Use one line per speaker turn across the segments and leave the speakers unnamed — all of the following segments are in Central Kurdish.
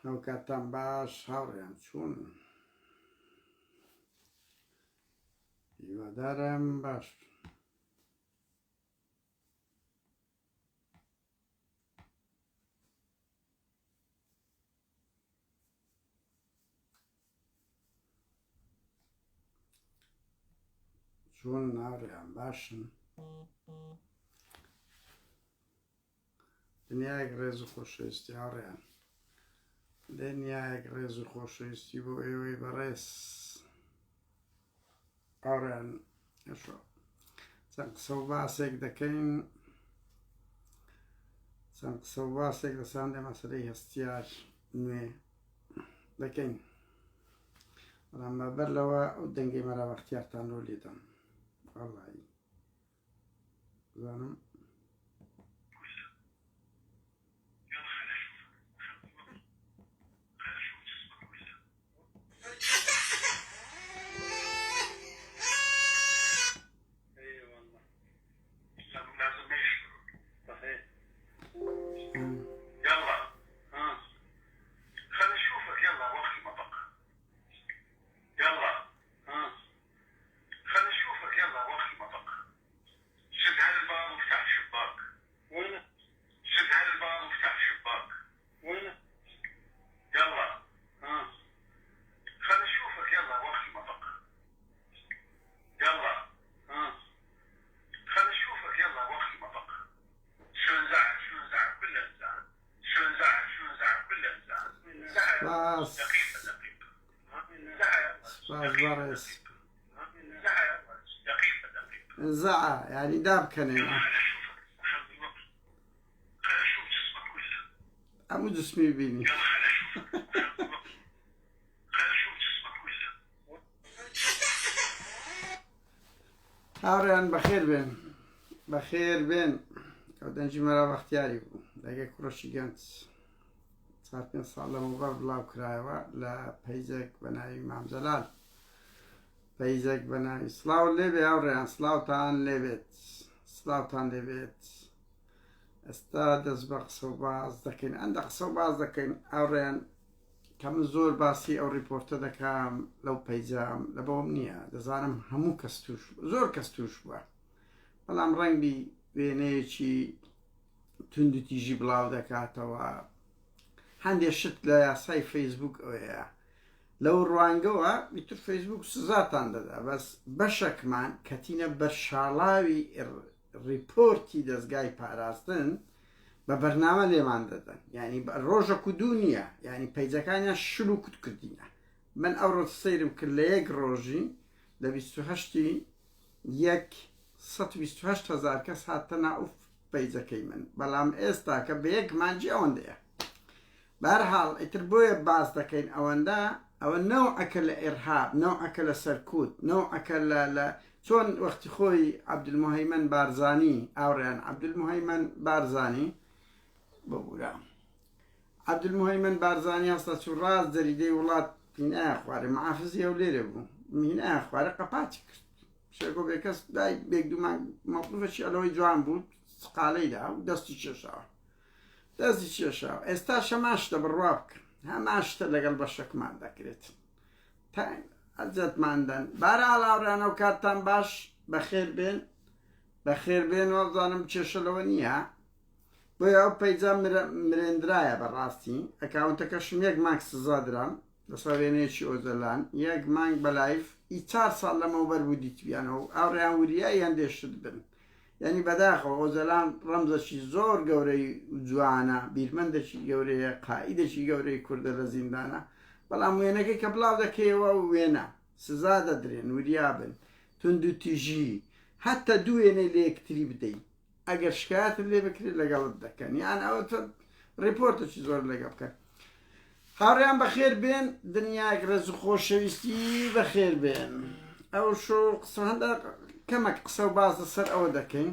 ئەو کاتتان باش هاوڕێیان چۆن هیوادارم باش بن. چۆن هاوڕێیان باشن دنیایەک ڕێز و خۆشەویستی هاوڕێیان دنیایەک ڕێز و خۆشەویستی بۆ ئێوەی بەڕێز هاوڕێیان ئەشۆ چەند قسە و باسێک دەکەین چەند قسە و باسێک لەسەر هەندێ مەسەلەی هەستیار نوێ دەکەین بەڵام بەر لەوە ئەو دەنگەی مەلا بەختیارتان لۆ لێدەم وەڵی زانم سپاس سپاس بەڕێز زعە یعنی دابکەنێنە هەموو جسمی بینی هاوڕێیان بەخێر بێن بەخێر بێن ئەو دەنگی مەلا بەختیاری بوو دەگە کوڕەشی گەنج چار پێ ساڵ لەمەوبەر بڵاو کرایەوە لە پەیجێک بە ناوی مام جەلال پەیجێک بە ناوی سڵاو لێبێ هاوڕێیان سڵاوتان لێبێت سڵاوتان لێبێت ئێستا دەست بە قسە و باز دەکەین ئەندە قسە و باز دەکەین هاوڕێیان کە من زۆر باسی ئەو ڕیپۆرتە دەکەم لەو پەیجام لە بەوم نییە دەزانم هەموو کەس توش زۆر کەس توش بووە بەڵام ڕەنگبی وێنەیەکی توندوتیژی بڵاو دەکاتەوە هەندێک شت لە یاسای فەیسبوک ئەوەیە لەو ڕوانگەوە ئیتر فەیسبوک سزاتان دەدا بەس بەشەکمان کەتینە بەر شاڵاوی ڕیپۆرتی دەزگای پاراستن بە بەرنامە لێمان دەدەن یعنی ڕۆژەک و دوو نییە یعنی پەیجەکانیان شل و کوت کردینە من ئەوڕۆ سەیرم کرد لە یەک ڕۆژی لە 28 یەک 128 هزار کەس هاتە ناو پەیجەکەی من بەڵام ئێستاکە بە یەک مانگی ئەوەندەیە بەهەرحاڵ ئیتر بۆیە باس دەکەین ئەوەندە ئەوە نەوعەکە لە ئیرهاب نەوعەکە لە سەرکوت نەوعەکە لە لە چۆن وەختی خۆی عەبدولموهەیمەن بارزانی ئاوڕیان عەبدولموهەیمەن بارزانی ببورە عەبدولموهەیمەن بارزانی هەستا چوو ڕاست جەریدەی وڵات هینایە خوارێ معافزی هەولێرێ بوو هینایە خوارێ قەپاتی کرد شێرکۆ بێکەس دای بێک دوو مانگ مەوقفەکی ئەلەوەی جوان بوو سقالەی دا و دەستی کێشاوە دەستی کێشاوە ئێستا شەمان شتە بڕوا بکە هەمان شتە لەگەڵ بەشەکمان دەکرێت تا ئەجەتمان دەن بارە ئاڵاوڕانە و کاتتان باش بەخێر بێن بەخێر بێن وابزانم کێشە لەوە نییە بۆیە ئەو پەیجا مرێندرایە بەڕاستی ئەکاونتەکەشم یەک مانگ سزا درام لەسەر وێنەیەکی ئۆجەلان یەک مانگ بە live ئی چار ساڵ لەمەوبەر بوو دیتبیانەوە و ئاوڕیان وریای هەندێ شت بن یعنی بەداخەوە ئۆجەلان ڕەمزەکی زۆر گەورەی جوانە بیرمەندێکی گەورەیە قائیدێکی گەورەی کوردە لە زیندانە بەڵام وێنەکەی کە بڵاو دەکەیەوە وێنە سزا دەدرێن وریابن توندوتیژی حتا دوو وێنەی لە یەکتری بدەیت ئەگەر شکایەتت لێ بکرێت لەگەڵت دەکەن یان ئەوە ڕیپۆرتێکی زۆر لەگە بکەن هاوڕێیان بەخێر بێن دنیایەک ڕێز و خۆشەویستی بەخێر بێن ئەو شۆ قسە هەندە کەمەک قسە و باس لەسەر ئەوە دەکەین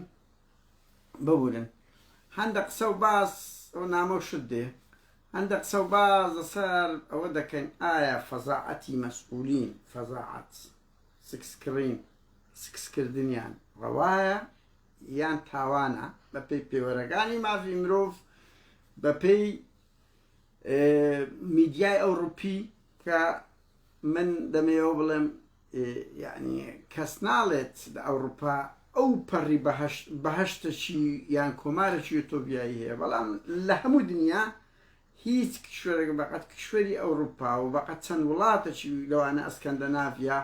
ببورن هەندە قسە و باس ئەو نامە و شت دێ هەندە قسە و باس لەسەر ئەوە دەکەین ئایا فەزاعەتی مەسئولین فەزاعەت سکسکڕین سکسکردنیان ڕەوایە یان تاوانە بەپێی پێوەرەکانی مافی مرۆڤ بەپێی. میدیای ئەوڕوپی کە من دەمەوە بڵێم یعنی کەس ناڵێت لە ئەوروپا ئەو پەڕی بەهشتەچی یان کۆمارێکی یۆتۆبیایی هەیە، بەڵام لە هەموو دنیا هیچ کیشوەرێک بەقەد کیشوەری ئەوروپا و بەقەد چەند وڵاتەکی لەوانە ئەسکەندەناڤیا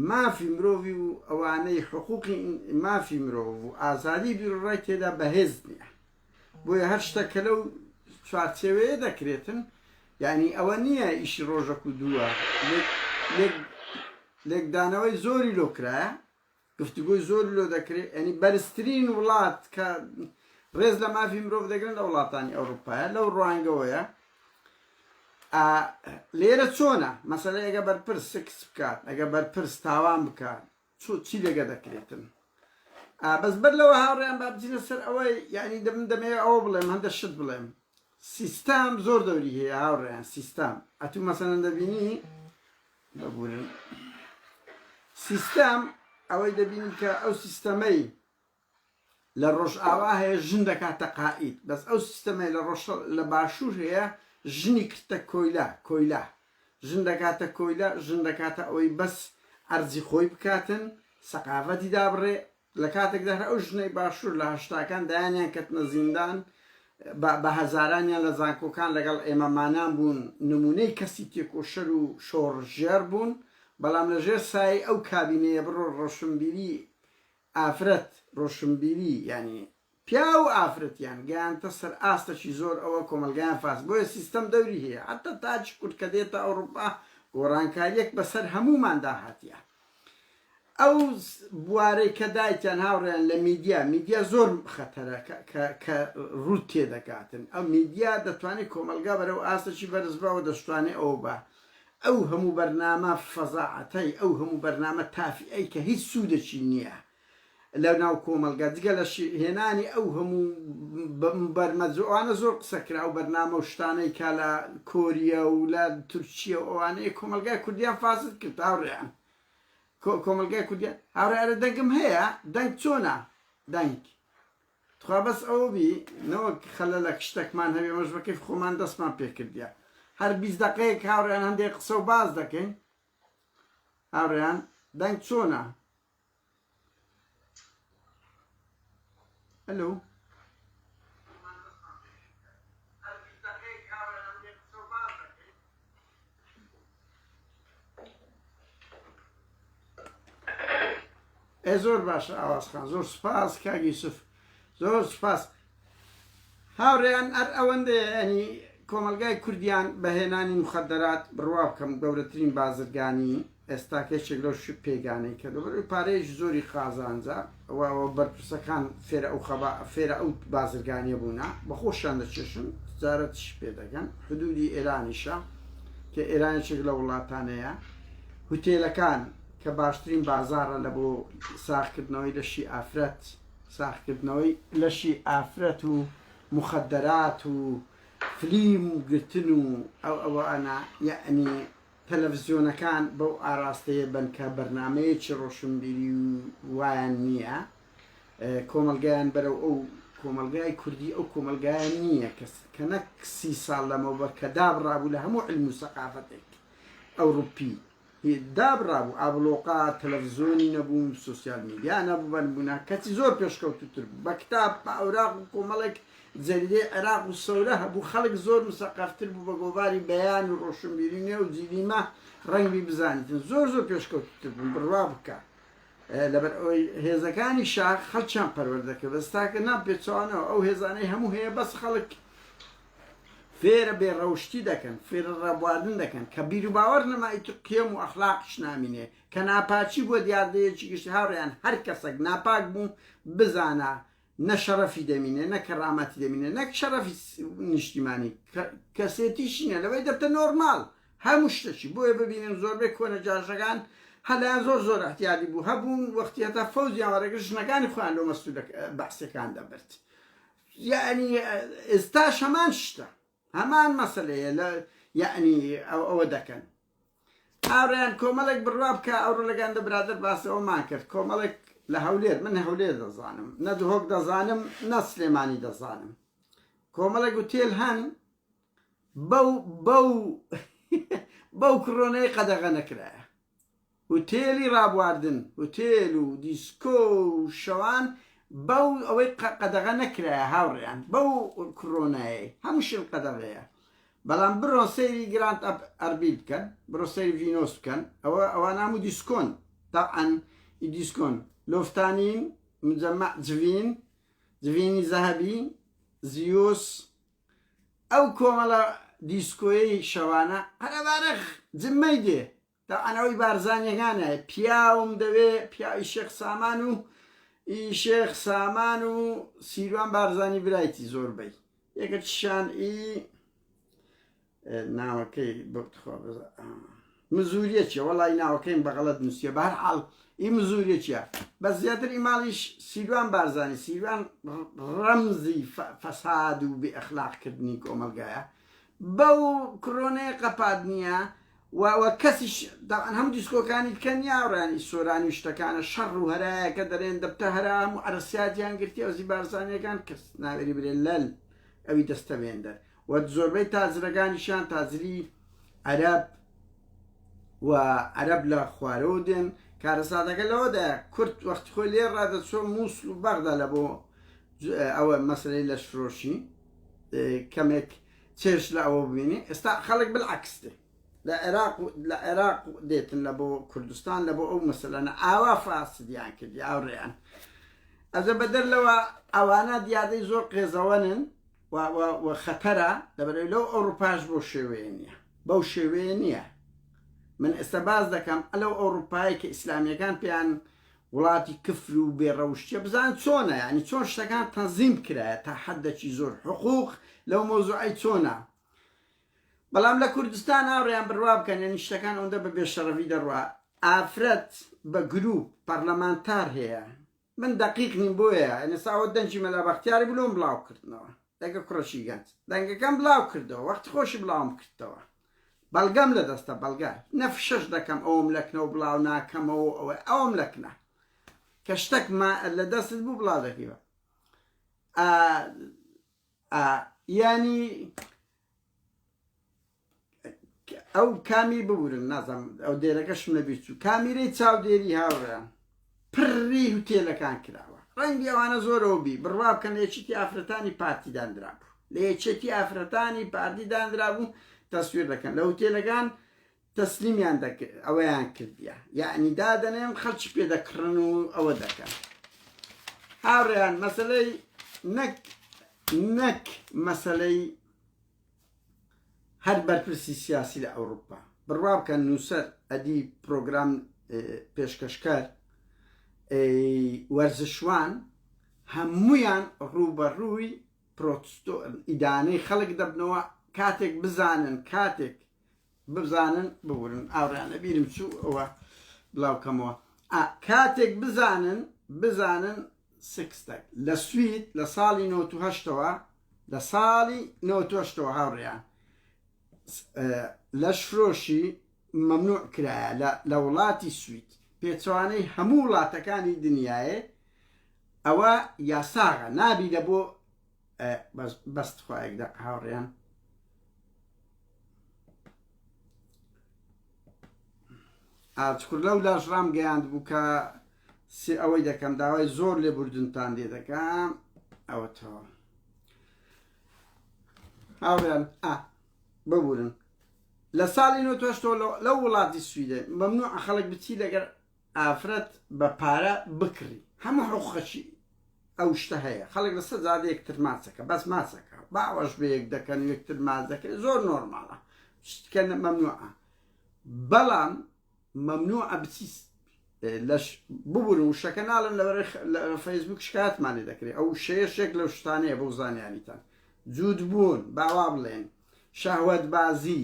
مافی مرۆڤی و ئەوانەی حقوقی مافی مرۆڤ و ئازادی بیروڕای تێدا بەهێز نییە. بۆیە هەر شتە کە لەو چوارچێوەیە دەکرێتن یعنی ئەوە نییە ئیشی ڕۆژەک و دووە، لێکدانەوەی زۆری لۆ کرایە، گفتوگۆی زۆری لۆ دەکرێت. یعنی بەرزترین وڵات کە ڕێز لە مافی مرۆڤ دەگرن لە وڵاتانی ئەوروپایە. لەو ڕوانگەوەیە لێرە چۆنە مەسەلە ئەگە بەرپرس سکس بکات، ئەگە بەرپرس تاوان بکات، چی لێگە دەکرێتن؟ بەس بەر لەوە هاوڕێیان با بچینە سەر ئەوەی یعنی دەمن دەمەوێت ئەوە بڵێم، هەندە شت بڵێم. سیستەم زۆر دەوری هەیە هاوڕێیان. سیستەم ئەتوو مەسەلەن دەبینی، ببورن، سیستەم ئەوەی دەبینی کە ئەو سیستەمەی لە ڕۆژئاوا هەیە ژن دەکاتە قائید، بەس ئەو سیستەمەی لە ڕۆژ لە باشوور هەیە ژنی کردە کۆیلە. کۆیلە ژن دەکاتە کۆیلە، ژن دەکاتە ئەوەی بەس عەرزی خۆی بکاتن، سەقافەتی دابڕێ. لە کاتێکدا هەر ئەو ژنەی باشوور لە هەشتاکان دایانیان کەتنە زیندان، بە هەزارانیان لە زانکۆکان لەگەڵ ئێمەمانان بوون، نمونەی کەسی تێکۆشەر و شۆڕشگێڕ بوون، بەڵام لە ژێر سایەی ئەو کابینەیە بڕۆ ڕۆشنبیری ئافرەت ڕۆشنبیری یانی پیاو و ئافرەتیان گەیاندتە سەر ئاستەکی زۆر ئەوە کۆمەڵگایان فاس بۆیە سیستەم دەوری هەیە حەتا تاکی کورد کە دێتە ئەوڕوپا گۆڕانکاریەک بەسەر هەمووماندا هاتیە ئەو بوارەی کە دایتیان هاوڕێیان لە میدیا، میدیا زۆر خەتەرە کە ڕووت تێدەکاتن. ئەو میدیا دەتوانێت کۆمەڵگا بەرەو ئاستێکی بەرز بەوە دەشتوانێت ئەوە بە ئەو هەموو بەرنامە فەزاعەتەی، ئەو هەموو بەرنامە تافیەی کە هیچ سوودێکی نییە لە ناو کۆمەڵگا جگە لە هێنانی ئەو هەموو بەرمەجە ئەوانە زۆر قسە کرا ئەو بەرنامە و شتانەی کە لە کۆریە و لە تورکیە و ئەوانەیە کۆمەڵگای کوردیان فاسد کرد هاوڕێیان. کۆمەڵگای کوردیان هاوڕێ ئەرێ دەنگم هەیە؟ دەنگ چۆنە؟ دەنگ تخوا بەس ئەوە بی نەوەک خەلەلەک شتەکمان هەبێ ئەمەش بە کەیف خۆمان دەستمان پێکردیە هەر 20 دقەیەک هاوڕێیان هەندێک قسە و باس دەکەین. هاوڕێیان دەنگ چۆنە؟ ئەلو ئێ زۆر باشە ئاواز خان، زۆر سوپاس کاک یوسف، زۆر سوپاس هاوڕێیان. هەر ئەوەندەیە ینی کۆمەلگای کوردیان بە هێنانی مخدرات بڕوا بکەم گەورەترین بازرگانی ئێستا کە یەکێک لەو پێگانەی کە لەبەرئەوەی پارەیەکی زۆری قازانجە و بەرپرسەکان فێرە ئەو خەبا فێرە ئەو بازرگانیە بوونە بە خۆشیان دەچێشن تجارەتیش پێ دەکەن. حدودی ئێرانیشە کە ئێران یەکێک لە وڵاتانەیە هوتێلەکان کە باشترین بازاڕە لە بۆ ساغکردنەوەی لەشی ئافرەت، ساغکردنەوەی لەشی ئافرەت و مخدرات و فلیم گرتن و ئەو ئەوانە یەعنی تەلەفزیۆنەکان بەو ئاراستەیە بن کە بەرنامەیەکی ڕۆشنبیری وایان نییە، کۆمەڵگایان بەرەو ئەو کۆمەڵگای کوردی ئەو کۆمەڵگایە نییە کە نەک 30 ساڵ لەمەوبەر کە دابڕابوو لە هەموو علم و سەقافەتێک ئەوروپی دابڕابوو، ئابڵۆقا تەلەفزیۆنی نەبوو، social media نەبوو، بەنمونە کەچی زۆر پێشکەوتوتر بوو بە کتاب بە ئەوراق و کۆمەڵێک جەریدەی عێراق و سەورە هەبوو، خەڵک زۆر مسەقەفتر بوو بە گۆڤاری بەیان و ڕۆشنبیری نوێ و جیلیمە ڕەنگبی بزانیتن زۆر زۆر پێشکەوتوتر بوون بڕوا بکە لەبەر ئەوەی هێزەکانی شاخ خەڵکیان پەروەردە کرد. بەس تاکە نا پێچەوانەوە ئەو هێزانەی هەموو هەیە بەس خەڵک فێرە بێ ڕەوشتی دەکەن، فێرە ڕابواردن دەکەن کە بیروباوەڕ نەما ئیتر قیەم و ئەخلاقیش نامینێ، کە ناپاکی بووە دیاردەیەکی گشتی. هاوڕێیان هەر کەسەک ناپاک بوو بزانە نە شەڕەفی دەمینێ نە کەڕامەتی دەمینێ نەک شەڕەفی نیشتیمانی کەسێتیشی نیە لەوەی دەبتە نۆرماڵ هەموو شتەکی. بۆیە ببینن زۆربەی کۆنە جاشەکان هەلایان زۆر زۆر احتیادی بوو هەبوون وەختی هەتا فەوجیان وەرەگرت ژنەکانی خۆیان لۆ مەستوولە بەعسیەکان دەبرد. یەعنی ئێستاش هەمان شتە هەمان مەسەلەیە لە یەعنی ئەوە دەکەن. هاوڕێیان کۆمەڵێک بڕوا بکە ئەوڕۆ لە گاندە برادەر باسی ئەوەمان کرد کۆمەڵێک لە هەولێر، من هەولێر دەزانم نە دهۆک دەزانم نە سلێمانی دەزانم، کۆمەڵێک وتێل هەن. بەو بەو بەو کڕۆنەی قەدەغە نەکرایە. هوتێلی ڕابواردن، هوتێل و دیسکۆ و شەوان بەو ئەوەی قەدەغە نەکرایە هاوڕێیان بەو کڕۆنایەی هەموو شوێن قەدەغەیە بەڵام بڕۆن سەیری گراند ئەپ ئەربیل بکەن بڕۆ سەیری ڤینۆس بکەن ئەوە ئەوانە هەموو دیسکۆن تەبعەن ئی دیسکۆن لۆفتانین مجەمع جڤین جڤینی زەهەبی زیوس ئەو کۆمەڵە دیسکۆیەی شەوانە قەرەبارەخ جمەی دێ تەبعەن ئەوەی بارزانیەکانە پیاوم دەوێ پیاوی شێخ سامان و ئی شێخ سامان و سیروان بارزانی برایتی زۆربەی یەکە چشان ئی ناوەکەی بتخوا مزوریە چیە وەڵی ناوەکەیم بە غەڵەت نووسیە بە هەر حاڵ ئی مزوریە چیە بەس زیاتر ئیماڵیش سیروان بارزانی سیروان ڕەمزی فەساد و بێ ئەخلاق کردنی کۆمەڵگایە بەو کڕۆنەیە قەپات نییە و و کەسیش تەبعەن هەموو دیسکۆکانی کە نیاوڕانی سۆرانی و شتەکانە شەڕ و هەرایەکە دەرێن دەبتە هەرا هەموو عەرەسیاتیان گرتی ئەوزی بارزانیەکان کەس ناوێری برێ لەل ئەوی دەستە بێندەر و زۆربەی تاجرەکانیشیان تاجری عەرەب و عەرەب لە خوارەوە دێن کارەساتەکە لەوەدایە کورد وەختی خۆی لێ ڕادەچۆ مووسڵ و بەغدا لە بۆ ئەوە مەسەلەی لەشفرۆشی کەمێک چێژ لە ئەوە ببینی ئێستا خەڵک بالعکس دێ لە عێراق لە عێراق دێتن لە بۆ کوردستان لە بۆ ئەو مەسەلەنە ئاوا فاسدیان کردی ئاوڕێیان ئەزە بەدەر لەوە ئەوانە دیادەی زۆر قێزەوەنن و خەتەرە لەبەرەوەی لەو ئەوروپاش بەو شێوەیە نییە بەو شێوەیە نییە من ئێستا باز دەکەم ئەلەو ئەوروپای کە ئیسلامیەکان پێیان وڵاتی کفر و بێ ڕەوشتیە بزان چۆنە یعنی چۆن شتەکان تەنزیم کرایە تا حدەکی زۆر حقوق لەو مەوزوعی چۆنە بەڵام لە کوردستان هاوڕێیان بڕوا بکەن یعنی شتەکان ئەوەندە بە بێشەڕەفی دەڕوا ئافرەت بە گروپ پەرلەمانتار هەیە من دەقیق نیم بۆیە ئێستا ئەوە دەنگی مەلا بەختیاری بوو لۆم بڵاو کردنەوە دەنگە کوڕەکی گەنج دەنگەکەم بڵاو کردەوە وەختی خۆشی بڵاوم کردەوە بەڵگەم لە دەستە بەڵگە نەفشەش دەکەم ئەوم لەکنەوە بڵاو ناکەمەوە ئەوە ئەوم لەکنە کە شتێک لە دەستت بوو بڵاو دەکەیەوە ینی ئەو کامی ببورن نازانم ئەو دێرەکەشم لەبیر چوو کامیرەی چاودێری هاوڕێیان پڕی هوتێلەکان کراوە ڕەنگی ئەوانە زۆرەوە بی بڕوا بکەن لە یەکێتی ئافرەتانی پارتی دانرابوو لە یەکێتی ئافرەتانی پارتی دانرابوو تەسویر دەکەن لە هوتێلەکان تەسلیمیان دەکرد ئەوەیان کردیە یعنی دادەنێن خەڵکی پێ دەکڕن و ئەوە دەکەن هاوڕێیان مەسلەی نەک نەک مەسلەی هەر بەرپرسی سیاسی لە ئەوروپا بڕوا بکەن نووسەر ئەدیب پرۆگرام پێشکەشکەر وەرزشوان هەمویان ڕووبەڕووی پرۆتستۆ ئیدانەی خەڵک دەبنەوە کاتێک بزانن کاتێک بزانن ببورن ئاوڕیان لەبیرم چوو ئەوە بڵاوکەمەوە کاتێک بزانن بزانن سکستەک لە سوید لە ساڵی نۆتوهشتەوە لە ساڵی نۆتوهشتەوە هاوڕێیان لەشفرۆشی مەمنوع کرایە لە وڵاتی سوید پێچەوانەی هەموو وڵاتەکانی دنیاە ئەوە یاساغە نابی لە بۆ بەس تخوایەک دەق هاوڕێیان ئاچکور لەو لاش ڕام گەیاند بوو کە سێ ئەوەی دەکەم داوای زۆر لێبوردنتان لێ دەکەم ئەوە تەواو هاوڕێیان ئا ببورن لە ساڵی نۆتۆشتۆ لەو وڵاتی سویدە مەمنوع خەڵک بچی لەگەر ئافرەت بە پارە بکڕی هەموو حقوقەکی ئەو شتە هەیە خەڵک لەسەر جادە یەکتر ماچەکە بەس ماچەکە باوەش بە یەک دەکەن و یەکتر ماچ دەکەن زۆر نۆرماڵە شتکە مەمنوعە بەڵام مەمنوعە بچی لەش ببورن وشەکە ناڵم لە فەیسبوک شکاتمان لێ دەکرێت ئەو شەیەشێک لەو شتانەیە بۆ زانیاریتان جووت بوون باوا بڵێن شەهوەتبازی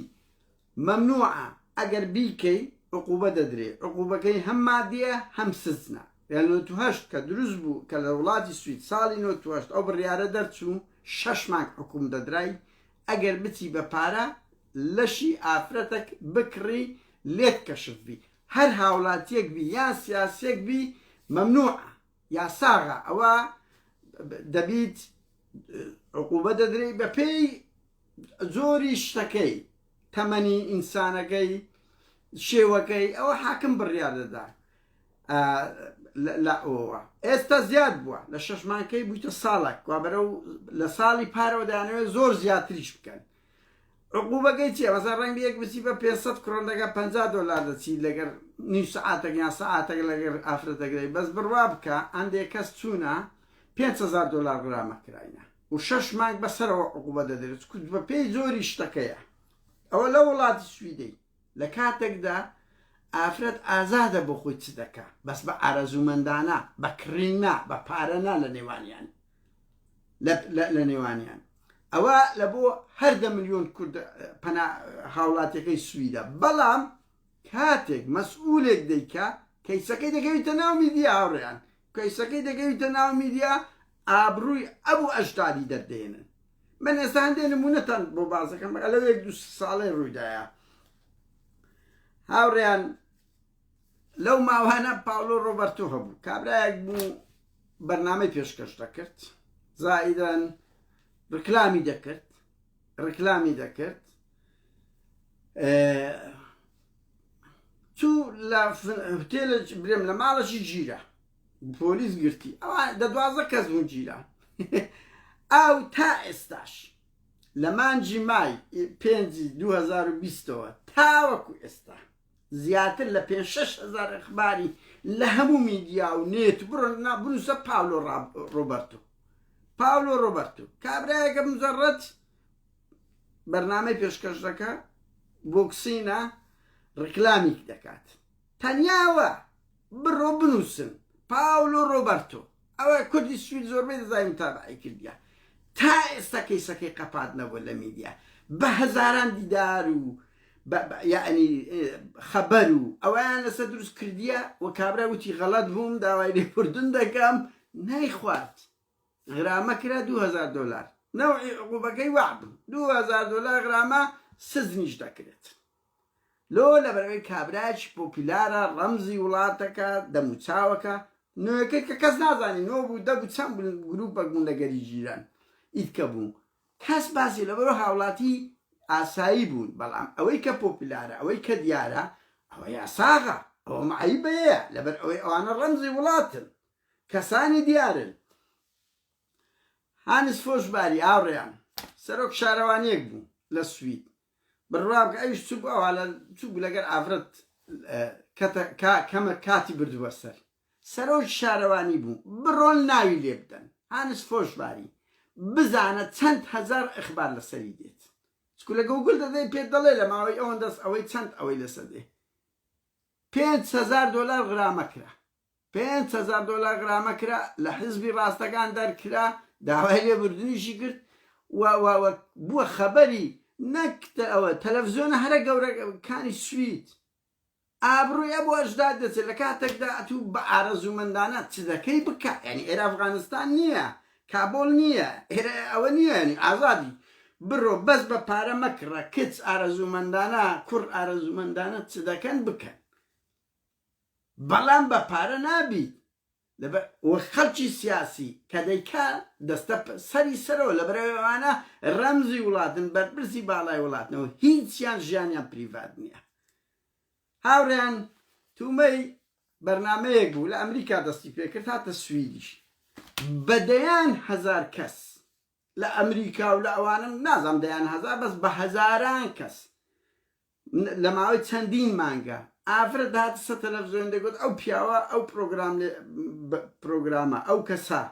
مەمنوعە ئەگەر بیکەی عقوبە دەدرێ عقوبەکەی هەم مادیە هەم سجنە لە 98 کە دروست بوو کە لە وڵاتی سوید ساڵی 98 ئەو بڕیارە دەرچوو شەش مانگ حکوم دەدرای ئەگەر بچی بە پارە لەشی ئافرەتەک بکڕی لێت کەشف بی هەر هاوڵاتیەک بی یان سیاسیەک بی مەمنوعە یاساغە ئەوە دەبیت عقوبە دەدرێی بەپێی. جۆری شتەکەی تەمەنی ئینسانەکەی شێوەکەی ئەوە حاکم بڕیار دەدا لە ئەوەوە ئێستا زیاد بووە لە شەش مانکەی بوویتە ساڵک وا بەرەو لە ساڵی پارەوە دەیانەوێت زۆر زیاتریش بکەن عقوبەکەی چیە مەسەن ڕەنگ یەک بچی بە 500 کڕۆن دەگە 50 دۆلار دەچی لەگەر نیو سەعاتێک یان سەعاتێک لەگەر ئافرەتێک دەی بەس بڕوا بکە ئەندێک کەس چوونە 5000 دۆلار غرامە کراینە و شەش مانگ بەسەرەوە عقوبە دەدرێت چونکە بە پێی جۆری شتەکەیە ئەوە لە وڵاتی سویدەی لە کاتێکدا ئافرەت ئازادە بۆ خۆی چ دەکا بەس بە ئارەزوومەندانە بە کڕین نا بە پارە نا لە نێوانیان لە نێوانیان ئەوە لە بۆ هەر دە ملیۆن کورد پەنا هاوڵاتیەکەی سویدە بەڵام کاتێک مەسئولێک دەیکا کەیسەکەی دەکەویتە ناو میدیا هاوڕێیان کەیسەکەی دەکەویتە ناو میدیا ئابڕووی ئەبوو ئەژدادی دەردێنن من ئێستا هەندێ نمونەتان بۆ بازەکەم لەو یەک دوو ساڵەی ڕوویدایە هاوڕێیان لەو ماوانە پاولۆ ڕۆبەرتۆ هەبوو کابرایەک بوو بەرنامەی پێشکەش دەکرد زائیدەن ڕکلامی دەکرد ڕکلامی دەکرد چوو لە هوتێلە برێم لە ماڵەشی گیرە پۆلیس گرتی ئەوە دە دوازدە کەس بوون گیران ئەو تا ئێستاش لە مانجی مای پێنجی 2020ەوە تاوەکو ئێستا زیاتر لە پێ 6000 ئەخباری لە هەموو میدیا و نێت بڕۆن نا بنووسە پاولۆ ڕۆبەرتۆ پاولۆ ڕۆبەرتۆ کابرایەکە مجەڕەت بەرنامەی پێشکەش دەکا بۆکسینە ڕیکلامیک دەکات تەنیاوە بڕۆ بنووسن پاولۆ ڕۆبەرتۆ ئەوە کوردی سوید زۆربەی دەزای متابعی کردیە تا ئێستا کەیسەکەی قەپات نەبووە لە میدیا بە هەزاران دیدار و یعنی خەبەر و ئەویان لەسەر دروست کردیە و کابرا وتی غەڵەت بووم داوای لێبوردن دەکەم نەیخوارد غرامە کرا 2000 دۆلار نەوعی عقوبەکەی وابوو 2000 دۆلار غرامە سزنیش دەکرێت لۆ لەبەرئەوەی کابرایەکی پۆپیلارە ڕەمزی وڵاتەکە دەموچاوەکە نوێکەی کە کەس نازانی نۆ بوو دە بوو چەند بوون گروپەک بوون لەگەری جیران ئیتکە بوو کەس باسی لەبەرو هاوڵاتی ئاسایی بوون بەڵام ئەوەی کە پۆپیلارە ئەوەی کە دیارە ئەوە یاساغە ئەوە معیبەیە لەبەر ئەوەی ئەوانە ڕەمزی وڵاتن کەسانی دیارن هانس فۆشباری هاوڕێیان سەرۆک شارەوانیەک بوو لە سوید بڕوا بکە ئەویش چوو ئەوە لە چوو لەگەر ئافرەت کەتە کەمە کاتی بردووە سەر سەرۆک شارەوانی بوو بڕۆن ناوی لێ بدەن هانس فۆشباری بزانە چەند هەزار ئەخبار لەسەری دێت چکو لە گوگل دەدەی پێت دەڵێ لە ماوەی ئەوەندەس ئەوەی چەند ئەوەی لەسەر دێ 5هزار دۆلار غرامە کرا 5000 دۆلار غرامە کرا، لە حزبی ڕاستەکان دەرکرا، داوای لێبوردنیشی کرد و و و بووە خەبەری نەک ئەوە تەلەفزیۆنە هەرە گەورەکانی سوید ئابڕووی ئەبوو ئەژداد دەچێت لە کاتێکدا ئەتوو بە ئارەزوومەندانە چ دەکەی بکە یعنی ئێرە ئەفغانستان نییە کابۆل نییە ئێرە ئەوە نییە یعنی ئازادی بڕۆ بەس بە پارە مەکڕە کچ ئارەزوومەندانە کوڕ ئارەزوومەندانە چ دەکەن بکەن بەڵام بە پارە نابیت لەبەر وە خەڵکی سیاسی کە دەیکا دەستە سەری سەرەوە لەبەرئەوەی ئەوانە ڕەمزی وڵاتن بەرپرسی باڵای وڵاتنەوە هیچیان ژیانیان پریڤات نییە هاوڕێیان تومەی بەرنامەیەک بوو لە ئەمریکا دەستی پێکرد هاتە سویدیش بە دەیان هەزار کەس لە ئەمریکا و لە ئەوانە نازانم دەیان هەزار بەس بە هەزاران کەس لە ماوەی چەندین مانگە ئافرەت دەهاتە سەر تەلەفزیۆن دەگوت ئەو پیاوە ئەو پرۆگرام پرۆگرامە ئەو کەسە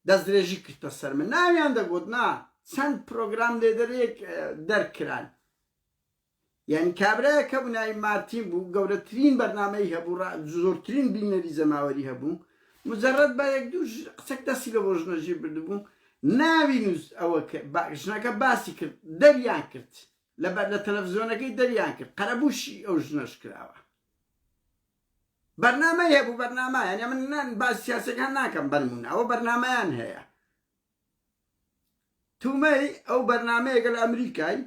دەستدرێژی کردە سەر من ناویان دەگوت نا چەند پرۆگرام لێدەرێک دەرکران یعنی کابرایە کە بوو ناوی مارتین بوو گەورەترین بەرنامەی هەبوو زۆرترین بینەری جەماوەری هەبوو مجرد بە یەک دوو قسەک دەستی لە بۆ ژنەژی بردبوو ناوی نووس ئەوە ژنەکە باسی کرد دەریان کرد لە بەر لە تەلەفزیۆنەکەی دەریان کرد قەرەبووشی ئەو ژنەش کراوە بەرنامەی هەبوو بەرنامە یعنی من نان باس سیاسەکان ناکەم بەرمونە ئەوە بەرنامەیان هەیە تومەی ئەو بەرنمەیەکە لە ئەمریکای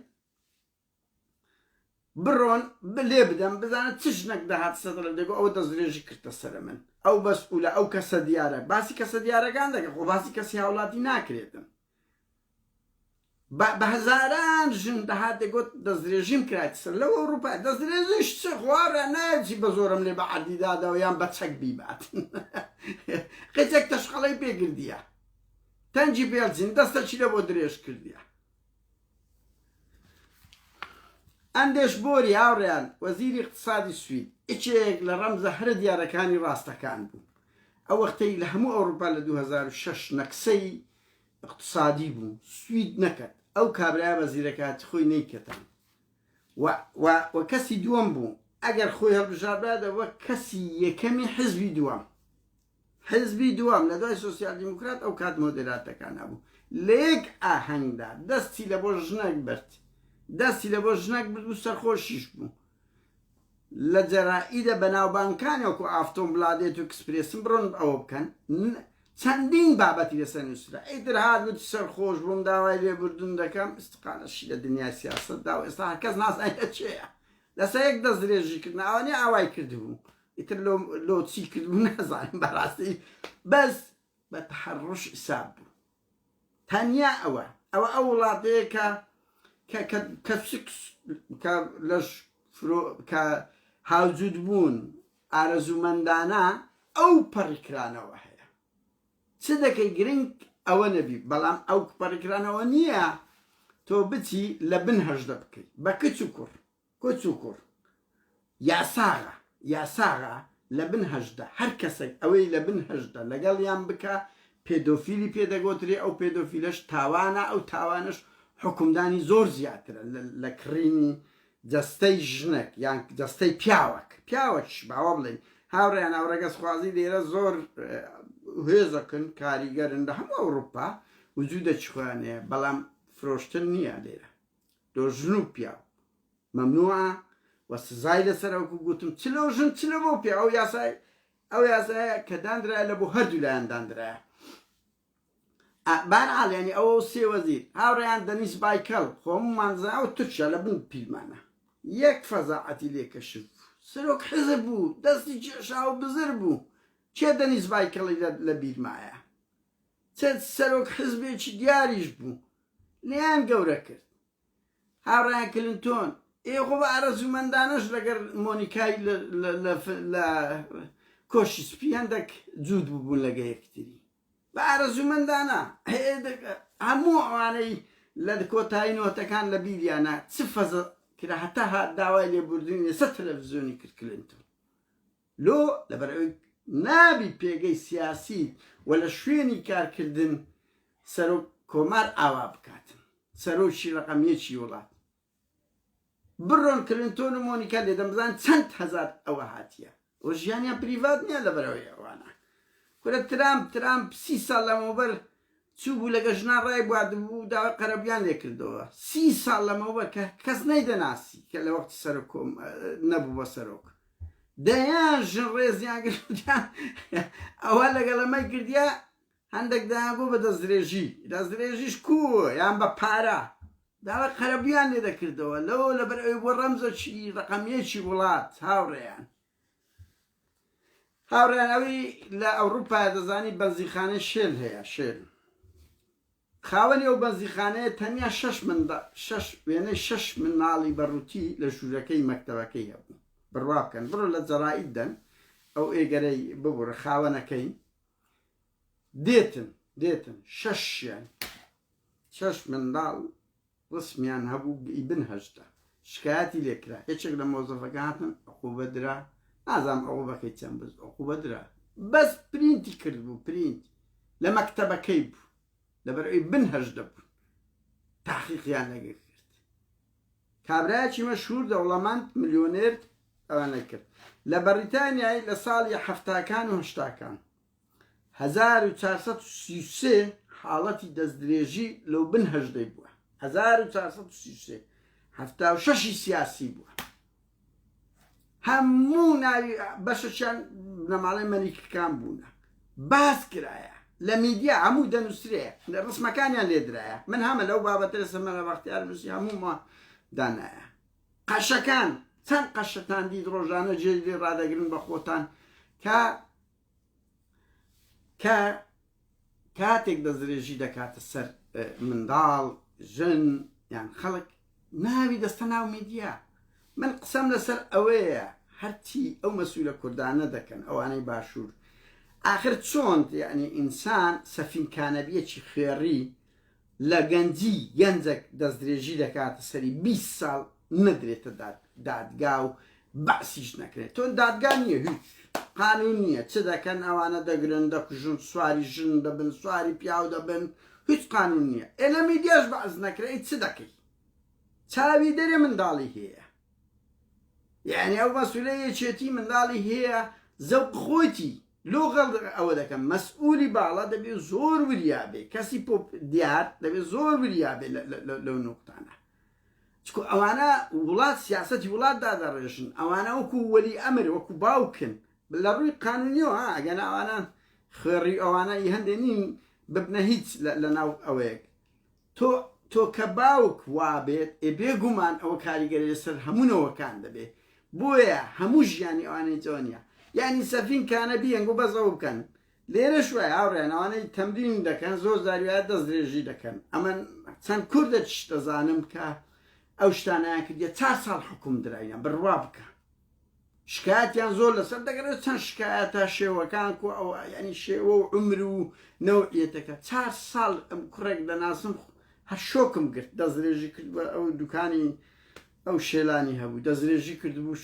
بڕۆن لێ بدەم بزانە چ ژنەک دەهات سەدر دەگو ئەوە دەستدرێژی کردە سەر من ئەو بەس و لە ئەو کەسە دیارە باسی کەسە دیارەکان دەکە خۆ باسی کەسی هاوڵاتی ناکرێتن. بە هەزاران ژن دەهات دەگوت دەستدرێژیم کرایتە سەر لەو ئەوروپا دەستدرێژیش چ خوارە نایەتی بە زۆرم لێ بە عەردی دادەوە یان بە چەک بیبات قیچێک تەشقەڵەی پێگردیە تەنجی پێڵچین دەستەکی لە بۆ درێژ کردیە ئەندێش بۆری هاوڕێیان وەزیری اقتصادی سوید یەکێک لە ڕەمزە هەرە دیارەکانی ڕاستەکان بوو ئەو وەختەی لە هەموو ئەوروپا لە 2006 نەکسەی اقتصادی بوو سوید نەکەت ئەو کابرایە بە زیرەکاتی خۆی نەیکەتان و و و کەسی دووەم بوو ئەگەر خۆی هەڵبژاردایە دەبووە کەسی یەکەمی حزبی دووەم حزبی دووەم لە دوای سۆسیال دیموکرات ئەو کات مۆدێراتەکان هەبوو لە یەک ئاهەنگدا دەستی لە بۆ ژنێک برد دەستی لە بۆ ژنێک برد و سەرخۆشیش بوو لە جەرائیدە بەناوبانگکانی وەکو ئافتۆن بلادێت و ئکسپرێسن بڕۆن ئەوە بکەن چەندین بابەتی لەسەر نووسرا ئیتر هات وتی سەرخۆش بووم داوای لێبوردن دەکەم ئیستقالەشی لە دنیای سیاسەتدا و ئێستا هەرکەس نازانێت چێیە لەسەر یەک دەست درێژی کردن ئەوانەی ئاوای کردبوو ئیتر لۆ لۆ چی کردبوو نازانم بەڕاستی بەس بە تحرش حساب بوو تەنیا ئەوە ئەوە ئەو وڵاتەیە کە کە کە کە سکس کە لەش فرۆ کە هاوجوود بوون ئارەزوومەندانە ئەو پەڕیکرانەوە هەیە چ دەکەی گرنگ ئەوە نەبی بەڵام ئەو پەڕیکرانەوە نییە تۆ بچی لە بن 18 بکەیت بە کچ و کوڕ کچ و کوڕ یاساغە یاساغە لە بن 18 هەر کەسێک ئەوەی لە بن 18 لەگەڵیان بکە پێدۆفیلی پێ دەگۆترێ ئەو پێدۆفیلەش تاوانە ئەو تاوانەش حوکمدانی زۆر زیاترە لە کڕینی جەستەی ژنێک یان جەستەی پیاوەک پیاوەکیش باوە بڵێین هاوڕێیان هاوڕەگەزخوازی لێرە زۆر هێزەکن کاریگەرن لە هەموو ئەوروپا وجودەکی خۆیان هەیە بەڵام فرۆشتن نییە لێرە لۆ ژن و پیاو مەمنوعە و سزای لەسەر وەکو گوتم چ لۆ ژن چ لە بۆ پیاو ئەو یاسای ئەو یاسایە کە دانرایە لە بۆ هەردوو لایەن دانرایە بارحاڵ یانی ئەوە و سێ وەزیر هاوڕێیان دەنیس بایکەڵ خۆممان دەزانین ئەو تورکیا لە بن پیلمانە یەک فەزاعەتی لێ کەشف بوو سەرۆک حزب بوو دەستی کێشا و بزر بوو کێ دەنیس بایکەڵی لە بیرمایە چ سەرۆک حزبێکی دیاریش بوو لێیان گەورە کرد هاوڕێیان کلنتۆن ئێ خۆ بە ئارەزوومەندانەش لەگەر مۆنیکای لە کۆشی سپی هەندێک جووت ببوون لەگە یەکتری بە ئارەزوومەندانە هەموو ئەوانەی لە کۆتایی نۆتەکان لە بیریانە چ فەزە کرا هەتا هات داوای لێبوردنی لەسەر تەلەڤزیۆنی کرد کلنتۆن لۆ لەبەرئەوەی نابی پێگەی سیاسی و لە شوێنی کارکردن سەرۆک کۆمار ئاوا بکاتن سەرۆکی ڕەقەم یەکی وڵات بڕۆن کلنتۆن و مۆنیکا لێدەم بزان چەند هەزار ئەوە هاتیە و ژیانیان private نییە لەبەرەوەی ئەوانە کورە ترامپ ترامپ سی ساڵ لەمەوبەر چوو بوو لەگە ژنان ڕای بواردبوو داوای قەرەبوویان لێ کردەوە سی ساڵ لەمەوبەر کە کەس نەیدەناسی کە لە وەختی سەرۆک نەبوو بە سەرۆک دەیان ژن ڕێزیان گرتیان ئەوە لەگەڵ ئەمەی کردیا هەندێک دەیانگۆ بە دەستدرێژی دەستدرێژیش کو یان بە پارە داوای قەرەبوویان لێ دەکردەوە لەوە لەبەر ئەوی بۆ ڕەمزەکی ڕەقەمیەکی وڵات هاوڕێیان هاوڕێیان ئەوی لە ئەوروپا دەزانی بەنزینخانەی شێل هەیە شێل خاوەنی ئەو بەنزینخانەیە تەنیا شەش منداڵ شەش وێنەی شەش مناڵی بە ڕووتی لە ژوورەکەی مەکتەبەکەی هەبوو بڕوا بکەن بڕۆ لە جەرائید دەن ئەو ئێگەرەی ببورە خاوەنەکەی دێتن دێتن شەشیان شەش منداڵ ڕسمیان هەبوو ئی بن 18 شکایەتی لێکرا یەکێک لە مۆزەفەکە هاتن عقوبە درا نازانم عقوبەکەی چەند بەس عقوبە درا بەس پرینتی کرد بوو پرینت لە مەکتەبەکەی بوو لەبەر ئەوی بن 18 بوون تحقیقیان لەگە کرد کابرایەکی مەشهور دەوڵەمەند ملیۆنێر ئەوانە کرد لە بەریتانیای لە ساڵی هەفتاکان و هەشتاکان 1433 حاڵەتی دەستدرێژی لەو بن هەژدەی بووە 1433 76 سیاسی بووە هەموو ناوی بەشەکیان بنەماڵەی مەلیکەکان بوونە باس کرایە لە میدیا هەموو دەنووسرێ لە ڕسمەکانیان لێدرایە من هەمە لەو بابەتە لەسەر مەلا بەختیار نووسی هەموومە دانایە قەشەکان چەند قەشەتان دیت ڕۆژانە جێ لێ ڕادەگرن بە خۆتان کە کە کاتێک دەستدرێژی دەکاتە سەر منداڵ ژن یان خەڵک ناوی دەستە ناو میدیا. من قسەم لەسەر ئەوەیە هەرچی ئەو مەسولە کوردانە دەکەن ئەوانەی باشوور ئاخر چۆن یعنی ئینسان سەفین کانەبیەکی خوێڕی لە گەنجی گەنجەک دەستدرێژی دەکاتە سەری 20 ساڵ نەدرێتە دادگا و بەعسیش نەکرێت تۆ دادگا نییە هیچ قانون نییە چ دەکەن ئەوانە دەگرن دەکوژن سواری ژن دەبن سواری پیاو دەبن هیچ قانون نییە ئێ لە میدیاش بەعس نەکرێ چ دەکەی چاوی دەرێ منداڵی هەیە یعنی ئەو مەسولە یەکێتی منداڵی هەیە زەوق خۆیتی لۆ غەڵ ئەوە دەکەم مەسئولی باڵا دەبێ زۆر وریا بێ کەسی پۆپ دیار دەبێ زۆر وریا بێ لەو نوقتانە چکو ئەوانە وڵات سیاسەتی وڵات دادەڕێژن ئەوانە وەکو وەلی ئەمر وەکو باوکن لە ڕووی قانونیەوە ها ئەگەر ئەوانە خوێڕی ئەوانە ئی هەندێ نین ببنە هیچ لە ناو ئەوەیەک تۆ تۆ کە باوک وابێت ئێ بێگومان ئەوە کاریگەری لەسەر هەموو نەوەکان دەبێت بۆیە هەموو ژیانی ئەوانەی جۆ نیە یعنی سەفین کانە بیەن گو بەس ئەوە بکەن لێرەش وایە هاوڕێیان ئەوانەی تەمرین دەکەن زۆر جاری وایە دەست درێژی دەکەن ئەمە چەند کوردە چ دەزانم کە ئەو شتانیان کردیە چار ساڵ حکوم دراینە بڕوا بکە شکایەتیان زۆر لەسەر دەگەڕێت چەند شکایەتە شێوەکان کو ئەو ینی شێوە و عمر و نەوعیەتەکە چار ساڵ ئەم کوڕێک دەناسم هەر شۆکم گرت دەستدرێژی کرد بە ئەو دوکانی ئەو شێلانی هەبوو دەستدرێژی کردبوو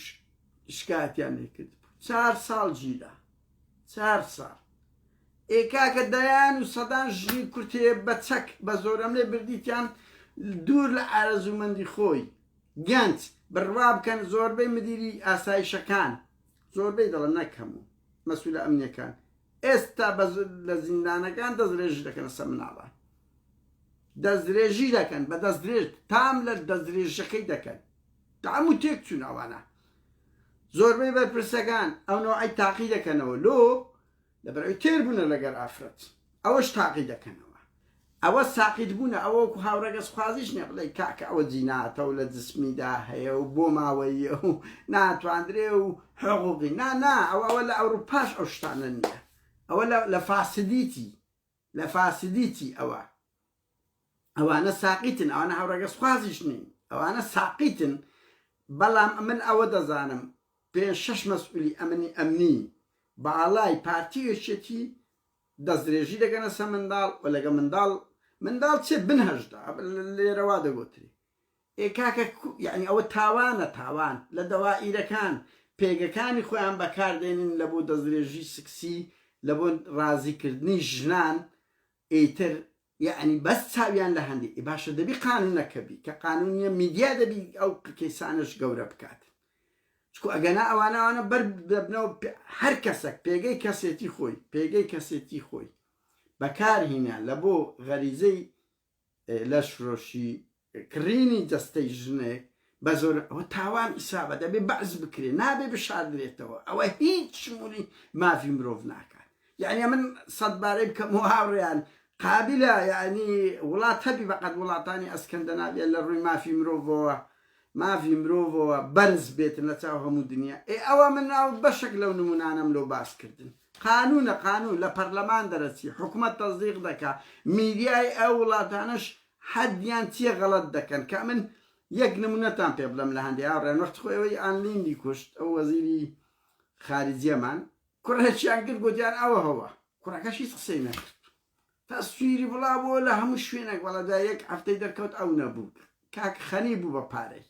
شکایەتیان لێ کرد چار ساڵ گیرا چار ساڵ ئێ کاکە دەیان و سەدان ژنی کورد هەیە بە چەک بە زۆرەملێ بردیتیان دوور لە ئارەزوومەندی خۆی گەنج بڕوا بکەن زۆربەی مدیری ئاسایشەکان زۆربەی دەڵێم نەک هەموو مەسولە ئەمنیەکان ئێستا لە زیندانەکان دەستدرێژی دەکەنە سەر مناڵان دەستدرێژی دەکەن بە دەستدرێژ تام لە دەستدرێژەکەی دەکەن تام و تێک چوون ئەوانە زۆربەی بەرپرسەکان ئەو نەوعی تاقی دەکەنەوە لۆ لەبەرئەوەی تێر بوونە لەگەر ئافرەت ئەوەش تاقی دەکەنەوە ئەوە ساقیت بوونە ئەوە وەکو هاوڕەگەزخوازیش نیە بڵێ کاکە ئەوە جیناتە و لە جسمیدا هەیە و بۆ ماوەیە و ناتواندرێ و حقوقی نا نا ئەوە ئەوە لە ئەوروپاش ئەو شتانە نییە ئەوە لە فاسدیتی لە فاسدیتی ئەوە ئەوانە ساقیتن ئەوانە هاوڕەگەزخوازیش نین ئەوانە ساقیتن بەڵام من ئەوە دەزانم پێ شەش مەسئولی ئەمنی ئەمنی باڵای پارتی و یەکێتی دەستدرێژی دەکەنە سەر منداڵ و لەگە منداڵ منداڵ چێ بن 18 لێرە وا دەگۆتری ئێ کاکە یعنی ئەوە تاوانە تاوان لە دەوائیرەکان پێگەکانی خۆیان بەکاردێنن لە بۆ دەستدرێژی سکسی لە بۆ ڕازیکردنی ژنان ئیتر یەعنی بەس چاویان لە هەندی ئێ باشە دەبی قانونەکە بی کە قانون نیە میدیا دەبی ئەو کەیسانەش گەورە بکات چکو ئەگەنا ئەوانە ئەوانە بەر دەبنەوە هەر کەسێک پێگەی کەسێتی خۆی پێگەی کەسێتی خۆی بەکار هینا لە بۆ غەریزەی لەشفرۆشی کڕینی جەستەی ژنێک بە زۆر ئەوە تاوان ئیسابە دەبێ بەعس بکرێ نابێ بشاردرێتەوە ئەوە هیچ شمولی مافی مرۆڤ ناکات یعنی من سەدبارەی بکەم و هاوڕێیان قابلە یعنی وڵات هەبی بەقەد وڵاتانی ئەسکەندەناویە لە ڕووی مافی مرۆڤەوە مافی مرۆڤەوە بەرز بێتن لە چاو هەموو دنیا ئێ ئەوە من ناو بەشێک لەو نمونانەم لۆ باس کردن قانونە قانون لە پەرلەمان دەرەچی حکومەت تەزدیق دەکا میدیای ئەو وڵاتانەش حەدیان چیە غەڵەت دەکەن کە من یەک نمونەتان پێ بڵێم لە هەندێ هاوڕێیان وەختی خۆی ئەوەی ئان لیندی کوشت ئەو وەزیری خارجیەمان کوڕێکیان کرد گوتیان ئەوە هەوە کوڕەکەش هیچ قسەی نەکرد تەسویری بڵا بۆ لە هەموو شوێنێک وەڵا دوای یەک هەفتەی دەرکەوت ئەو نەبوو کاک خەنی بوو بە پارەی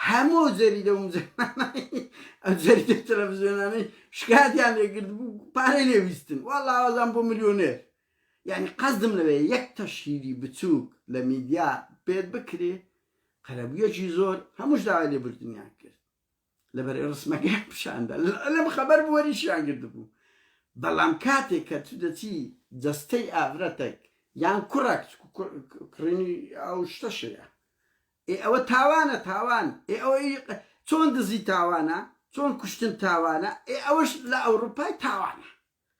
هەموو جەریدە و مجەلانەی ئەو جەریدە تەلەڤزیۆنانەی شکاتیان لێگرت بوو پارەی لێویستن وەڵا وازان بۆ ملیۆنێر یانی قەزدم لەوێ یەک تەشهیری بچووک لە میدیا پێت بکرێ قەرەبوویەکی زۆر هەمووش داوای لێبوردنیان کرد لەبەر ڕسمەکەیان پیشاندا لەم خەبەر بوو وەریشیان گرتبوو بەڵام کاتێک کە تو دەچی جەستەی ئافرەتێک یان کوڕێک کڕینی ئەو شتەشەیە ئێ ئەوە تاوانە تاوان ئێ ئەوە چۆن دزی تاوانە چۆن کوشتن تاوانە ئێ ئەوەش لە ئەوروپای تاوانە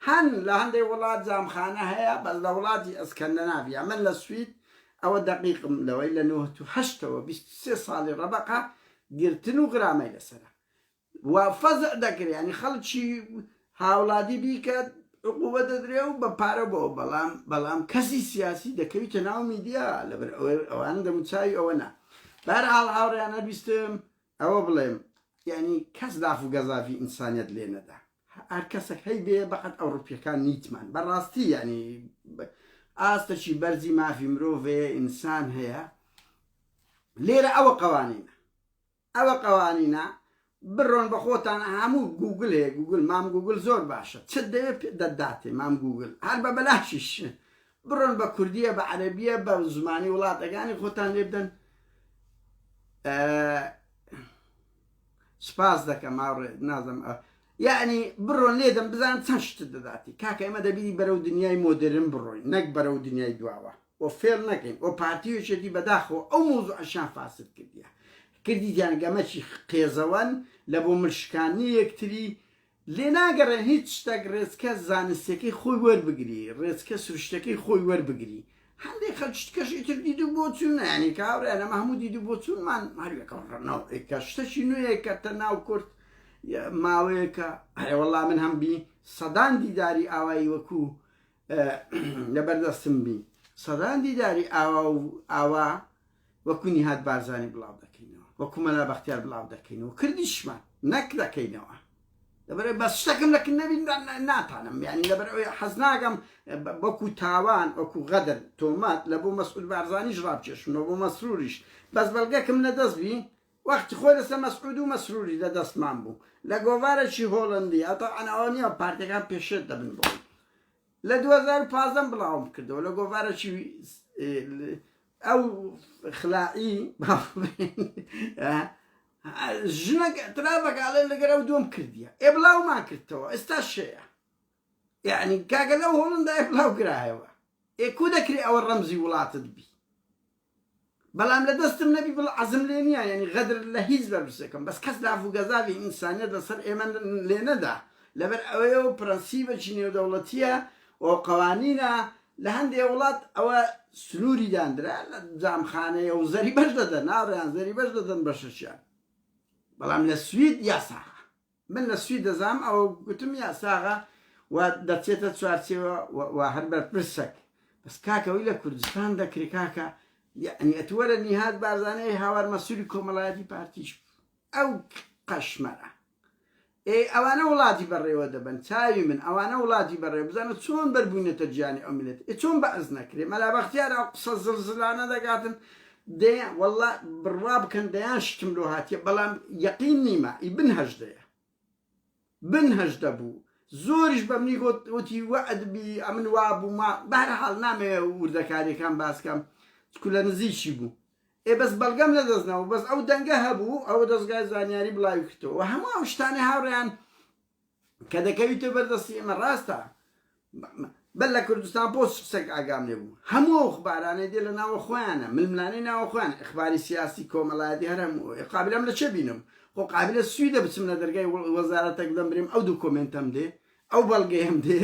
هەن لە هەندێک وڵات جامخانە هەیە بەس لە وڵاتی ئەسکەندەناڤیا من لە سوید ئەوە دەقیقم لەوەی لە 98ەوە 23 ساڵی ڕەبەقە گرتن و غرامەی لەسەرە و فەزع دەکرێ ینی خەڵکی هاوڵاتی بیکە. عقوبە دەدرێ و بە پارە بۆ بەڵام بەڵام کەسی سیاسی دەکەویتە ناو میدیا لەبەر ئەوان دەموچاوی ئەوە نا بەهەرحاڵ هاوڕێیان هەر ئەوە بڵێم یعنی کەس لاف و گەزافی ئینسانیت لێ نەدا هەر کەسێک هەی بێ بەقەت ئەوڕوپیەکان نیتمان بەڕاستی یعنی ئاستەکی بەرزی مافی مرۆڤ هەیە ئینسان هەیە لێرە ئەوە قوانینە ئەوە قوانینە بڕۆن بە خۆتان هەموو گوگل هەیە گوگل مام گوگل زۆر باشە چت دەوێت پێ دەداتێ مام گوگل هەر بە بەلاشیش بڕۆن بە کوردیە بە عەرەبیە بە زمانی وڵاتەکانی خۆتان لێ بدەن سپاس دەکەم هاوڕێ نازم یعنی بڕۆن لێدەم بزان چەند شتت دەداتی کاکە ئێمە دەبیری بەرەو دنیای مۆدرن بڕۆین نەک بەرەو دنیای دواوە و فێڵ نەکەین و پارتی و یەکێتی بەداخەوە ئەو مەوزوعەشیان فاسد کردیە کردیتیان گەمەکی قێزەوەن لە بۆ مل شکاندنی یەکتری لێ ناگەڕێن هیچ شتەک ڕێچکە زانستیەکەی خۆی وەربگری ڕێچکە سروشتەکەی خۆی وەربگری هەندێک خەلک شتکەش ئیتر دید و بۆچوونە یعنی کاوریان ئەمە هەموو دید و بۆچوونمان هەریەکە ڕەنەوە شتەکی نوێیە کە تە ناو کورد ماوەیەکە ئەرێ وەڵا من هەم بی سەدان دیداری ئاوایی وەکو لەبەردەستم بی سەدان دیداری ئاوا و ئاوا وەکو نیهاد بارزانی بڵاو دەکەینەوە وەکو مەلا بەختیار بڵاو دەکەینەوە کردیشمان نەک دەکەینەوە لەبەر بەس شتەکەم لەکن نەبی ناتانم یعنی لەبەر ئەوەی حەز ناکەم وەکو تاوان وەکو غەدر تۆمەت لە بۆ مەسعود بارزانیش ڕابکێشمەوە بۆ مەسروریش بەس بەڵگەکم لەدەست بی وەختی خۆی لەسەر مەسعود و مەسروری لە دەستمان بوو لە گۆڤارێکی هۆڵەندی ئەو تەبعەن ئەوە نییە پارتەکان پێشێت دەبن بۆی لە 2015 بڵاوم کردەوە لە گۆڤارێکی ئەو خلاعی ژنەکە اعترافەکە ئەڵێ لەگەر ئەو دوم کردیە ئێ بڵاومان کردەوە ئێستا شەیە یعنی کاکە لەو هۆڵندا بڵاو کرایەوە ئێ کو دەکرێ ئەوە ڕەمزی وڵاتت بی بەڵام لە دەستم نەبی بڵ عەزم لێ نییە یعنی غەدر لە هیچ بەرپرسێکم بەس کەس لاف و گەزاوی ئینسانیەت لەسەر ئێمە لێ نەدا لەبەر ئەوەیە و پرەنسیبێکی نێودەوڵەتیە و قوانینە لە هەندێ وڵات ئەوە سنووری داندرا لە جامخانەیە و زەریبەش دەدەن ناڕیان زەریبەش دەدەن بەشەکیان بەڵام لە سوید یاساغە من لە سوید دەزانم ئەوە گوتم یاساغە و دەچێتە چوارچێوە و هەر بەرپرسەک بەس کاکەوەی لە کوردستان دەکرێ کاکە یعنی ئەتوەرە نیهاد بارزانەی هاوار مەسولی کۆمەڵایەتی پارتیش ئەو قەشمەرە ئێ ئەوانە وڵاتی بەڕێوە دەبەن چاوی من ئەوانە وڵاتی بەڕێ بزانە چۆن بەربوونەتە گیانی ئەو میلەت ئێ چۆن بەعس نەکرێ مەلا بەختیار ئەو قسە زلزلانە دەکاتن دەیان واللە بڕوا بکەن دەیان شتم لۆ هاتیە بەڵام یەقین نیمە ئی بن هەژدەیە بن هەژدە بوو زۆریش بە منی گوت وتی وەعد بی ئەمن وا بوومە بەهرحاڵ نامەوێ وردەکاریەکان باسکەم چکو لە نزیکی بوو ئێ بەس بەڵگەم لە دەست نەبوو بەس ئەو دەنگە هەبوو ئەوە دەزگای زانیاری بڵاوی کردەوە هەموو ئەو شتانەی هاوڕێیان کە دەکەویتە بەردەستی ئێمە ڕاستە بەر لە کوردستان پۆست قسەک ئاگام لێ بوو هەموو ئەو خبارانەی دێ لە ناوە خۆیانە ململانەی ناوە خۆیان ئەخباری سیاسی کۆمەڵایەتی هەر هەموو قابلم لە چێ بینم خۆ قابلە سویدە بچم لە دەرگای وەزارەتەک بدەم برێم ئەو دوکۆمێنتەم دێ ئەو بەڵگەیەم دێ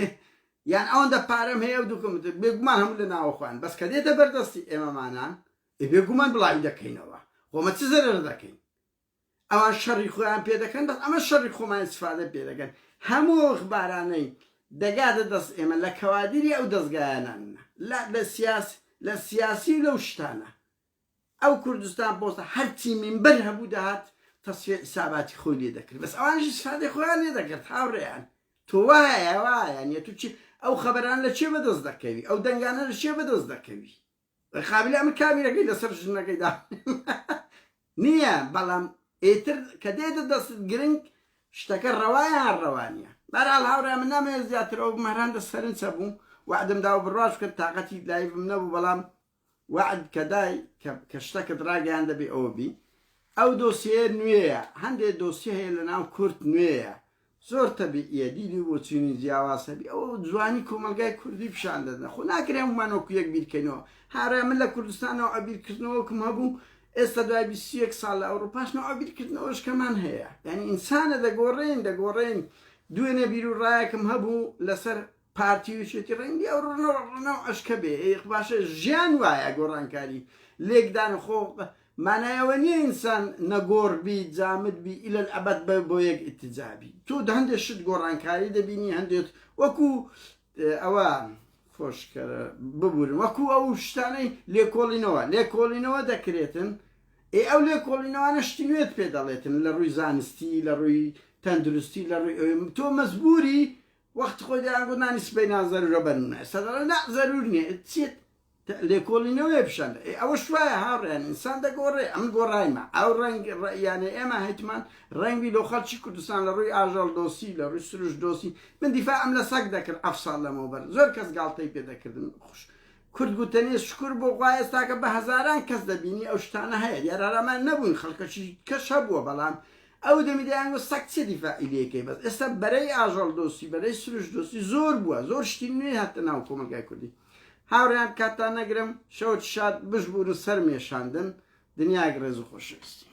یان ئەوەندە پارەم هەیە ئەو دوکۆمێنتە بێگومان هەموو لە ناوە خۆیان بەس کە دێتە بەردەستی ئێمەمانان ئێ بێگومان بڵاوی دەکەینەوە خۆمە چ زەرەر دەکەین ئەوان شەڕی خۆیان پێ دەکەن بەس ئەمە شەڕی خۆمان ئیسفادە پێ دەکەن هەموو ئەو ئەخبارانەی دەگاتە دەست ئێمە لە کەوادیری ئەو دەزگایانان لە لە سیاس لە سیاسی و لەو شتانە ئەو کوردستان پۆستە هەرچی مینبەر هەبوو دەهات تەسفیە حیساباتی خۆی لێ دەکرد بەس ئەوانیش ئیسفادەی خۆیان لێ دەکرد هاوڕێیان تۆ وایە وایە نیە تو چی ئەو خەبەران لە چێ بەدەست دەکەوی ئەو دەنگانە لە چێ بەدەست دەکەوی قابیلە ئەمن کامیرەکەی لەسەر ژنەکەی دا نییە بەڵام ئیتر کە دێتە دەستت گرنگ شتەکە ڕەوایە یان ڕەوا نییە بەرحاڵ هاوڕێیان من نامەوێت زیاتر ئەو بم هەر هەندە سەرنج هەبوو وەعدم دا و بڕواش بکەن تاقەتی live م نەبوو بەڵام وەعد کە دای کە شتەکەت ڕاگەیان دەبێ ئەوە بی ئەو دۆسیەیە نوێیە هەندێ دۆسیە هەیە لە ناو کورد نوێیە زۆر تەبیعیە دید و بۆچوونی جیاواز هەبی ئەوە جوانی کۆمەڵگای کوردی پیشان دەدەن خۆ ناکرێ هەموومان وەکو یەک بیرکەینەوە هارا من لە کوردستانەوە ئەبیرکردنەوەکم هەبوو ئێستا دوای 21 ساڵ لە ئەوروپاش نەوە بیرکردنەوەش کەمان هەیە یعنی ئینسانە دەگۆڕین دەگۆڕین دوێنێ بیر و ڕایەکم هەبوو لەسەر پارتی و یەکێتی ڕەنگی ئەو ڕۆژنەوە ئەشکە بێ باشە ژیان وایە گۆڕانکاری لێکدان خۆ مانای ئەوە نییە ئینسان نەگۆڕ بی جامد بی الى الابد بە بۆ یەک ئیتجاه بی تۆ هەندێک شت گۆڕانکاری دەبینی هەندێک وەکو ئەوە خۆشکەرە ببورن وەکو ئەو شتانەی لێکۆڵینەوە لێکۆڵینەوە دەکرێتن ئێ ئەو لێکۆڵینەوانە شتی نوێت پێ دەڵێتن لە ڕووی زانستی لە ڕووی تەندروستی لە ڕووی تۆ مەزبوری وەخت خۆی دەیانگوت نانی سبەی نان زەرورە بەرنە ئێستا دەڵێن نا زەرور نییە چیت لێکۆڵینەوەیە پیشان ئێ ئەوەش وایە هاوڕێیان ئینسان دەگۆڕێ ئەمن گۆڕایمە ئەو ڕەنگ ڕەیانە ئێمە هەیتمان ڕەنگی لۆ خەڵکی کوردستان لە ڕووی ئاژەڵ دۆستی لە ڕووی سروش دۆستی من دیفاعم لە سەگ دەکرد ئەف ساڵ لەمەوبەر زۆر کەس گاڵتەی پێ دەکردن خوش کورد گوتەنێ شکر بۆ خوا ئێستاکە بە هەزاران کەس دەبینی ئەو شتانە هەیە دیارە ڕامان نەبوون خەڵکەکی کەش هەبووە بەڵام ئەو دەمی دەیانگوت سەگ چیە دیفاعی لێکەی بەس ئێستا بەرەی ئاژەڵ دۆستی بەرەی سروش دۆستی زۆر بووە زۆر شتی نوێ هاتە ناو کۆمەڵگای کوردی هاوڕێیان کاتتان نەگرم شەوت شاد بشبوورن سەرمێشاندن دنیایەک ڕێز و خۆشەویستی.